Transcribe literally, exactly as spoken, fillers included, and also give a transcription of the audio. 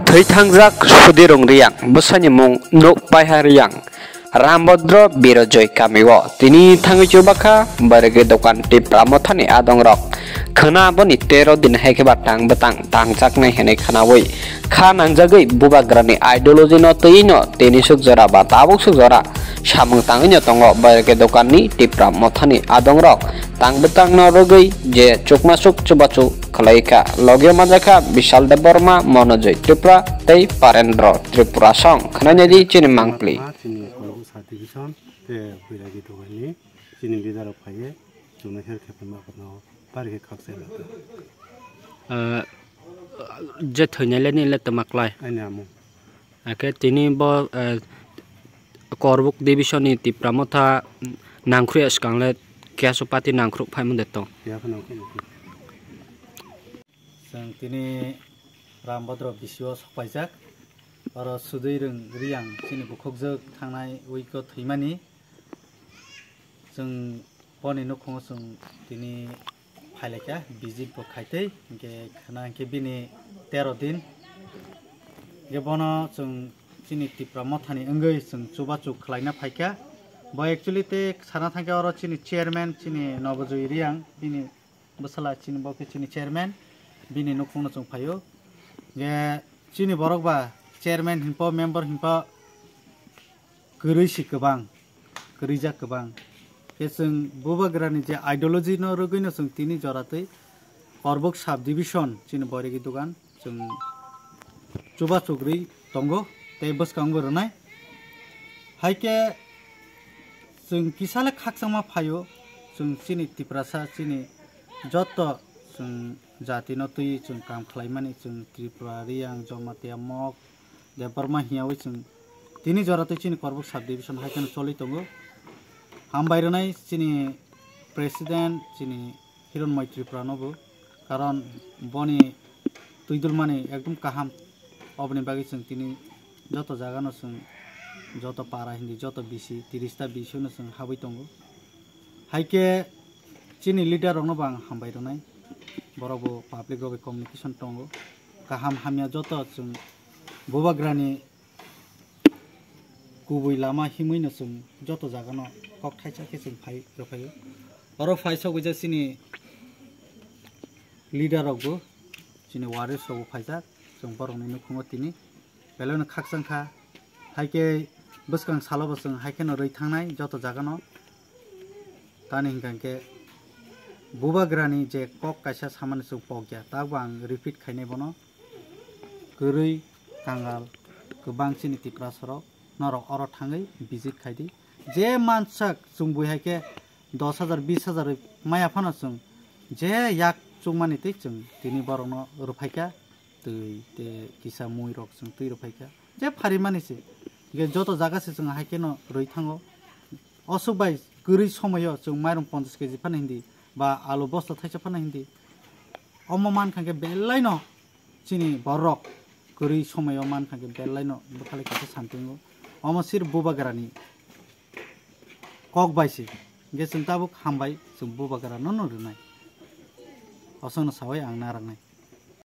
Thwi thangjak Sudirung Riyang, bwsani mung Nuk Paiha Riyang, Rambodro Birojoy kamio tini thangwi chubakha Bairagi dokan Tipra Mothani adongrok. Khwna boni tero din hai khe ba tang bwtang tangjaknai hwnwi khwnawi kha nangjagwi bubagrani ideology no twiwi no tini suk jora ba tabuk suk jora samung tangwi no tongo Bairagi dokanni Tipra Mothani adongrok. Tang bwtang no rwgwi je chukmasuk chubachu khwlai kha. Logio manjakha Bishal Debbarma, Monojoy Tripura tei Parendro Tripura song. Khwnai naidi chini mangpli. Chini Kongu subdivision tei Bairagi dokanni chini leader rok phaiwi chwngno help khe phano kono pari khe khakchai lato. Ah, je thwinai le nini le twma klai. Ani amo. Akhe tini bo, eh, Korbuk division ni Tipra Motha nangkhrui swkang le kesu party nangkhruk phai mung de tong. Keha phano nangkhruk. Chwng tini Rambodro bisio sokpaijak. Oro Sudui Rwng Riyang chini bukhukjwk thangnai week o thwimani. Chwng boni nukhungo chwng tini phailaikha, visit bo khaitwi, hinkhe khwna hinkhe bini tero din. Hinkhe bono chwng chini Tipra Mothani wngwi chwng chubachu khwlaina phaikha. Bo actually tei sana thangkhe oro chini chairman, chini Nobojoi Riyang, bini bwsala chini bo khe chini chairman, bini nukhungno chwng phaio. Hinkhe chini borok ba chairman hinpo, member hinpo, kwrwi si kwbang, kwrwijak kwbang. Khe chwng bubagrani je ideology no rwgwino chwng tini joratwi Korbuk subdivision chini Boiregi dogan chwng chubachu rwi tongo tei bwskango rwnai. Hai khe chwng kisa le khakchangma phaio, chwng chini Tiprasa chini joto chwng jati no twi chwng kam khlaimani, chwng Tripura, Riyang, Jamatia, Mok, Debbarma hiyawi chwng tini jora twi chini Korbuk subdivision hai kheno choli tongo. Hambai rwnai chini president, chini Hironmoi Tripura no bo, karon boni twidulmani ekdom kaham. Oboni bagwi chwng tini joto jaga no chwng joto para hindi joto bisi tiris ta bisi no chwng habwi tongo. Hai khe chini leader rok no bo ang hambai rwnai, borok bo public rok bai communication tongo, kaham hamya joto chwng bubagrani kubui lama himwi no chwng joto jaga no kok thaisa khe chwng phai rwphaio. Oro phai sogwi jak chini leader rok bo, chini warriors rok bo phaijak, chwng borok ni nukhungo tini belai no khakchang kha. Hai khe bwskang salo bo chwng hai kheno rwi thangnai joto jaga no. Tani hwnkha khe bubagrani je kok kaisa samani chwng pokya, tabuk ang repeat khainai bono. Kwrwi, kangal, kwbang chini Tiprasa rok, norok oro thangwi visit khai di. Je mansak chwng bui hai khe dos hajar, bis hajar rwi maya phano chwng je yak chukmani tei chwng tini borokno rwphaikha, twi tei kisa mui rok chwng twi rwphaikha. Je pharimani se, je joto jaga se chwng hai kheno rwi thango. Osuk bai kwrwi somoio chwng mairum ponchash keji phano hindi ba alu bosta thaisa phano hindi. Omo mankha khe belaino chini borok kwrwi somoio mankha khe belaino bwkhalai kaisa santingo. Omo sir bubagrani kok bai se. Hwnkhe chwng tabuk hambai chwng bubagrano no rwnai. Osokno sawi ang narwknai.